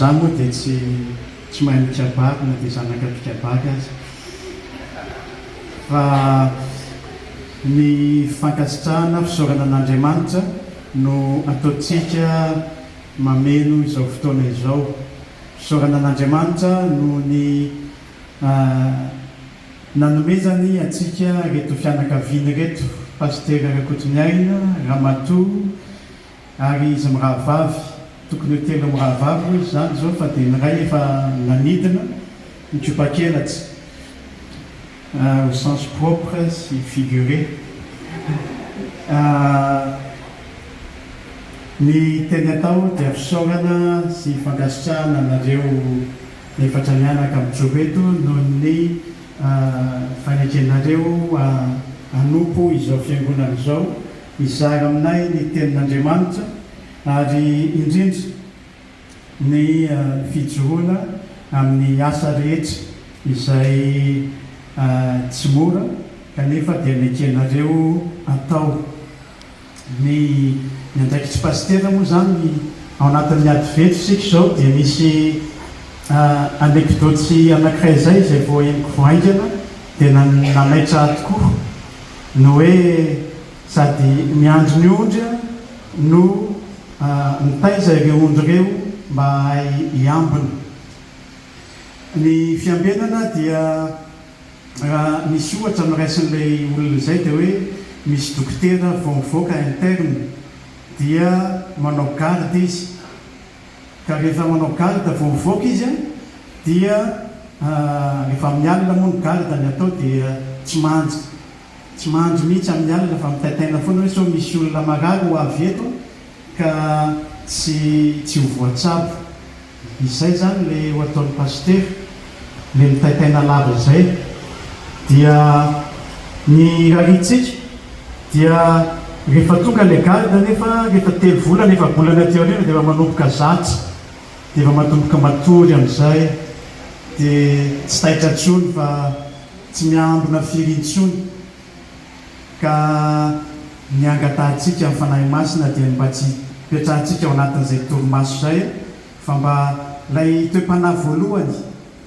Izaho moa dia tsy tsy mahay mikabary na dia zanaka mpikabary aza. Fa ny fankasitrahana, fisaorana an'Andriamanitra no ataontsika mameno izao fotoana izao. Fisaorana an'Andriamanitra noho ny nanomezany antsika ireto fianakaviana ireto, Pasitera Rakotoniaina, Ramatoa ary izy mirahavavy, tokony ho telo mirahavavy hoy izy izany izao fa dia ny iray efa nanidina, nikopa-kelatsa, au sens propre sy figuré. Ny teny atao dia fisaorana sy fankasitrahana anareo efatra mianaka mijoro eto noho ny fanekenareo hanompo izao fiangonana izao, hizara aminay ny tenin'Andriamanitra ary indrindra ny fijoroana amin'ny asa rehetra izay tsy mora kanefa dia nekenareo atao. Ny ny andraikitr'i Pasitera moa izany ao anatin'ny ady veto isika izao dia misy anecdote anankiray izay izay vao henoko vao haingana dia nanaitra ahy tokoa ny hoe sady miandry ny ondry no mitaiza ireo ondry ireo mba hahay hiambina. Ny fiambenana dia Raha misy ohatra noraisin'ilay olona izay dia hoe misy dokotera vao mivoaka interne dia manao garde izy ka rehefa manao garde vao mivoaka izy an dia rehefa amin'ny alina moa ny garde ny atao dia tsy mandry tsy mandry mihitsy amin'ny alina fa mitaintaina foana hoe sao misy olona marary ho avy eto ka tsy tsy ho voatsabo. Izay zany le ho ataon'i Pasitera, le mitaitaina lava izay. Dia ny irariantsika dia rehefa tonga le garde anefa rehefa telo volana, efa-bolana aty aoriana dia efa manomboka zatra, dia efa matomboka matory amin'izay, dia tsy taitra intsony fa tsy miambina firy intsony. Ka ny angatahantsika amin'ny Fanahy Masina dia ny mba tsy hipetrahantsika ao anatin'izay torimaso izay fa mba ilay toe-panahy voalohany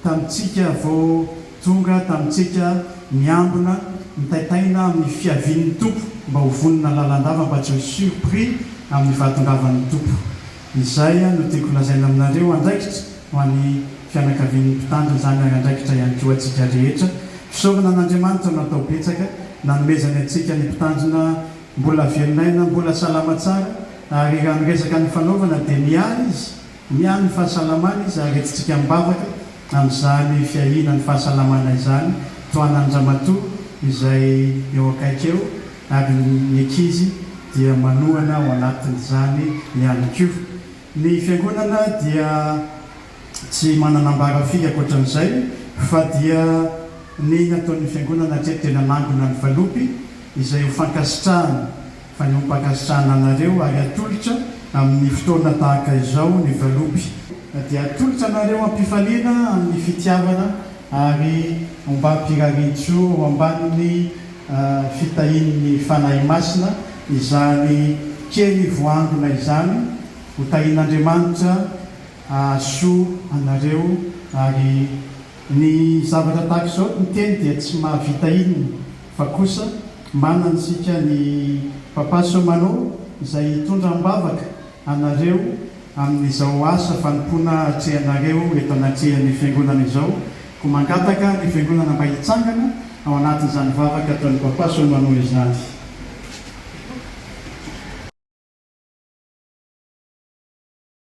tamintsika vao tonga tamintsika miambina, mitaintaina amin'ny fiavian'ny Tompo mba ho vonona lalandava mba tsy ho surpris amin'ny fahatongavan'ny Tompo. Izay no tiako lazaina aminareo andraikitra ho an'ny fianakavian'ny mpitandrina izany ary andraikitra ihany koa antsika rehetra. Fisaorana an'Andriamanitra no atao betsaka nanomezany antsika ny mpitandrina mbola velon'aina mbola salama tsara ary raha ny resaka nifanaovana dia miahy izy, miahy ny fahasalamany izy ary entintsika am-bavaka amin'izany fiahiana ny fahasalamana izany tohanan'i ramatoa izay eo akaiky eo ary ny ankizy dia manohana ao anatin'izany ihany koa. Ny fiangonana dia tsy manana ambara firy ankoatran'izay fa dia ny nataon'ny fiangonana hatreto dia nanangona ny valopy izay ho fankasitrahana, fanehoam-pankasitrahana anareo ary atolotra amin'ny fotoana tahaka izao ny valopy dia atolotra anareo am-pifaliana amin'ny fitiavana ary ombam-pirarian-tsoa ao ambanin'ny fitahian'ny Fanahy Masina izany kely voangona izany, ho tahian'Andriamanitra hahasoa anareo ary ny zavatra tahaka izao ny teny dia tsy mahavita inona fa kosa manana isika ny Papa Somano izay hitondra am-bavaka anareo amin'izao asa fanompoana atrehanareo eto anatrehan'ny Fiangonana izao, koa mangataka ny Fiangonana mba hitsangana ao anatin'izany vavaka ataon'i Papa Somano izany.